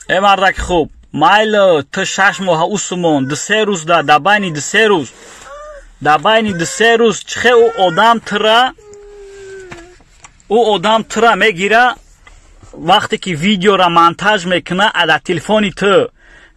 Э, мардаки хуб, майл, ту 6 моҳа усумон 2-се рӯз да байни 2-се рӯз, да байни 2-се рӯз чихе ӯ одам тира мегира, вақте ки видеора монтаж мекуна, ада телефони ту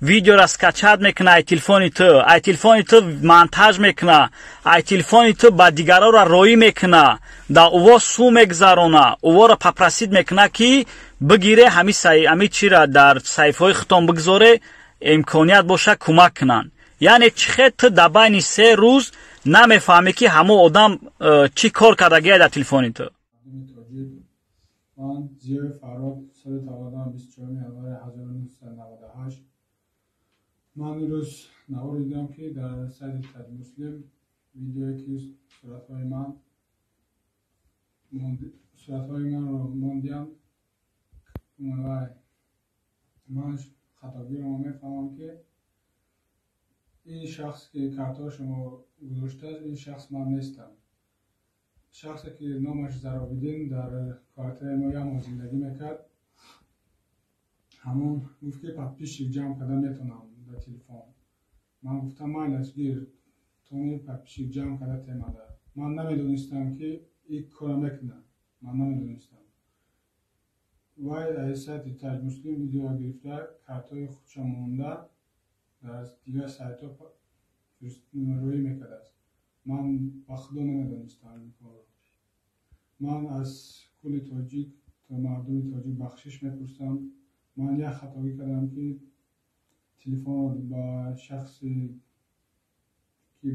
видеора скачать мекуна, ай телефони ту, ай телефони ту монтаж мекуна, ай телефони ту ба дигарора роӣ мекуна, да уво су мегузарона, увора попросить мекуна, ки бигире, ҳами чира дар саҳифаҳои худтон бигзоре, имконият боша, кӯмак кунанд. Яъне чихе ту дар байни 3 рӯз намефаҳмӣ, ки ҳамон одам чӣ кор кардагия дар телефони ту? Ман Зиёи Фаррод, соли таваллудам 24 январи 1998. Ман имрӯз навор дидам, ки дар сайти Таҷмуслим видеое, ки суратҳои манро мондиям. Вай ман хатогиро мефаҳмам, ки ин шахс, ки картҳои шумо гузоштааст, ин шахс ман нестам. Шахсе, ки номаш Заробиддин, дар квартираи мо як моҳ зиндагӣ мекард, ҳамон гуфт, ки подписчик ҷамъ карда метавонам дар телефон. Ман гуфтам: «Майлаш, гир, тони подписчик ҷамъ карда темада». Ман намедонистам, ки ин кора мекунад, ман намедонистам. Вай аз сайти Таҷмуслим видео гирифта, картҳои худша монда, дар дигар сайтҳо рӯӣ мекардааст. Ман ба худо намедонистам ин корро. Ман аз кулли тоҷик то мардуми тоҷик бахшиш мепурсам. Ман як хатогӣ кардам, ки телефонро ба шахсе, ки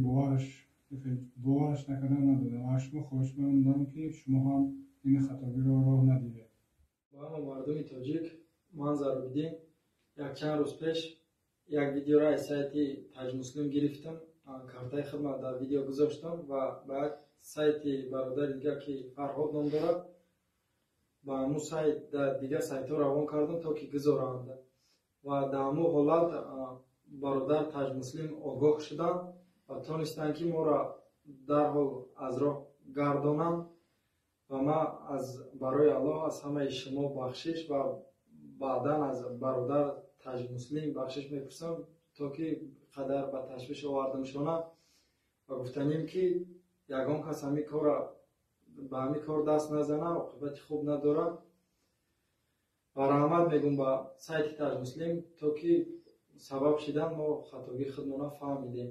бовараш накардам, надодам. Аз шумо хоҳишмандам, ки шумо ҳам ин хатогиро роҳ надиҳед. Ба ҳама мардуми тоҷик, ман Заробиддин. Якчанд рӯз пеш як видеоро аз сайти Таҷмуслим гирифтам, картаи худро дар видео гузоштам ва ба як сайти бародари дигар, ки Фарҳод ном дорад, ба ҳамун сайт, дар дигар сайтҳо равон кардам, то ки гузоранд. Ва дар ҳамун ҳолат бародар Таҷмуслим огоҳ шуданд ва тонистанд, ки моро дарҳол аз роҳ гардонанд. Ва ман аз барои Аллоҳ аз ҳамаи шумо бахшиш ва баъдан аз бародар Таҷмуслим бахшиш мепурсам, то ки қадар ба ташвиш овардамшона. Ва гуфтанем, ки ягон кас ҳамин кора ба ҳамин кор даст назана, оқибати хуб надорад. Ва раҳмат мегӯм ба сайти Таҷмуслим, то ки сабаб шидан мо хатогии худмона фаҳмидем.